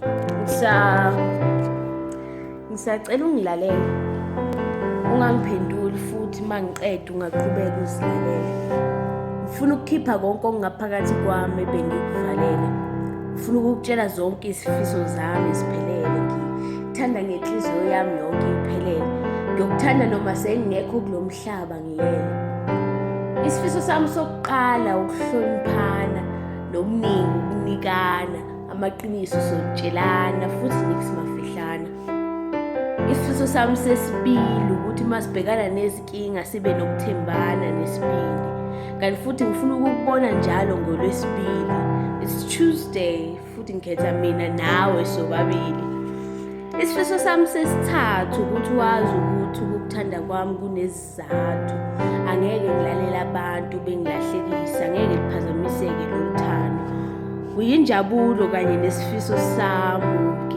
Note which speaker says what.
Speaker 1: Ngisa Ngisacela ungilalele. Ungangiphenduli futhi uma ngiqeda ungaqhubeka uzilalele. Ngifuna ukukhipha konke okungaphakathi kwami ebengikuvalele. Ngifuna ukukutshela zonke izifiso zami ziphelele. Ngikuthanda ngenhliziyo yami yonke iphelele. Ngiyokuthanda noma sengingekho kulo mhlaba ngilele. Isifiso sami sokuqala ukuhloniphana nokuningi ukunikana amaqiniso sotshelana futhi niks mafihlana. Isifiso sami sesibili ukuthi uma sibhekana nezinkinga sibe nokuthembana nesibindi. Kanti futhi ngifuna ukukubona njalo ngoLwesibili. It's Tuesday futhi ngikhetha mina nawe sobabili. Isifiso sami sesithathu ukuthi wazi ukuthi ukukuthanda kwami kunesizathu. Angeke ngilalele abantu bengilahlekisa, angeke liphazamiseke lolu thando. Kuyinjabulo kanye nesifiso sami.